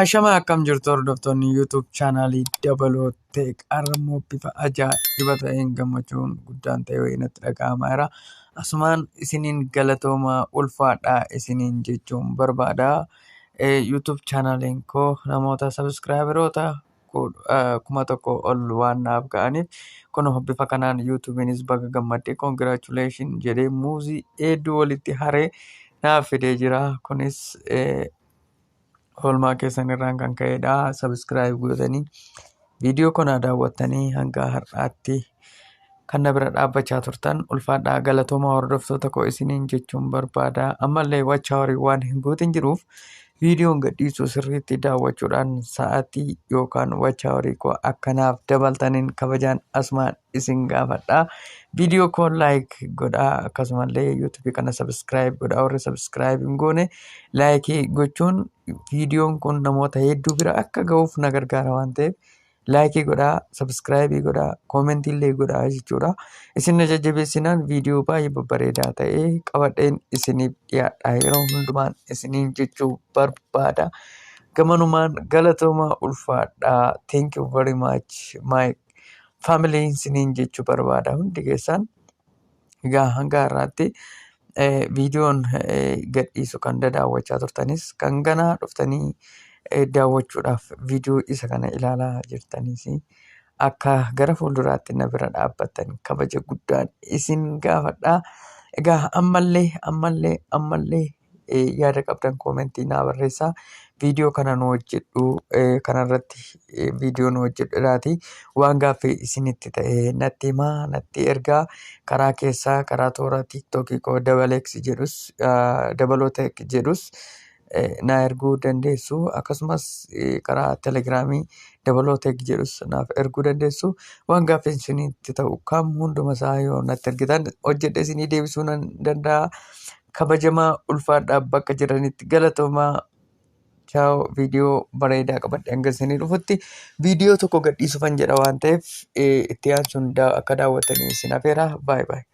Ashamaa, akkam jirtu hordoftoonni YouTube chaanaalii Dabaloo Tech? Har'a immoo bifa ajaa'iba ta'een gammachuun guddaan ta'e wayii natti dhaga'amaa jira. Asumaan isiniin galatoomaa, ulfaadhaa isiniin jechuun barbaada. YouTube chaanaaliin koo namoota subscriberoota 1000 ol waan naaf ga'aniif, kun bifa kanaan YouTubeiinis "Baga gammaddee, congratulation" jedhee muuzii hedduu walitti haree naaf fidee jira. Kunis oolmaa keessan irraan kan ka'edha. Subscribe gootanii viidiyoo kana daawwattanii hanga har'aatti kan na bira dhaabbachaa turtan, ulfaadhaa, galatoomaa hordoftoota koo isiniin jechuun barbaada. Ammallee watch hourii waan hin guutin jiruuf, viidiyoon gadhiisu sirriitti daawwachuudhaan sa'aatii yookaan watch hourii koo akkanaaf dabaltaniin kabajaan asumaan isin gaafadha. Viidiyoo koo like godhaa, akkasumallee YouTubeii kana subscribe godhaa. Warri subscribe hin goone likeii gochuun viidiyoon kun namoota hedduu bira akka ga'uuf na gargaara waan ta'eef, likeii godhaa, subscribeii godhaa, commentii illee godhaa jechuudha. Isin na jajjabeessinaan viidiyoo baay'ee babbareedaa ta'e qabadheen isiniif dhiyaadha yeroo hundumaan isiniin jechuu barbaada. Gamanumaan galatoomaa, ulfaadhaa. Thank you very much, my family, isiniin jechuu barbaada hundi keessan. Egaa hanga har'aatti viidiyoon gadhiisu kan daawwachaa turtanis, kan ganaa dhuftanii daawwachuudhaaf viidiyoo isa kana ilaalaa jirtanis, akka gara fuulduraatti na bira dhaabbattan kabaja guddaan isin gaafadha. Egaa ammallee, ammallee, ammallee yaada qabdan commentii naa barreessaa. Viidiyoo kana nu hojjedhu, kanarratti viidiyoo nu hojjedhu. Waan gaaffii isinitti ta'e natti himaa, natti ergaa. Karaa keessaa, karaa toora TikTokii koo Dabaleeksi jedhus, Dabaloo Tech jedhus naa erguu dandeessu. Akkasumas karaa Telegramii Dabaloo Tech jedhus naaf erguu dandeessu. Waan gaaffii isinitti ta'u kam hunduma isaa yoo natti ergitan, hojjedhee isinii deebisuu nan danda'a. Kabajamaa, ulfaadhaa, bakka jiranitti galatoomaa. Ciao. Viidiyoo bareedaa qabadhe hanga isinii dhufutti, viidiyoo tokko gadhiisuufan jedha waan ta'eef, itti aansuun akka daawwattanii isin afeera. Baay'ee baay'ee.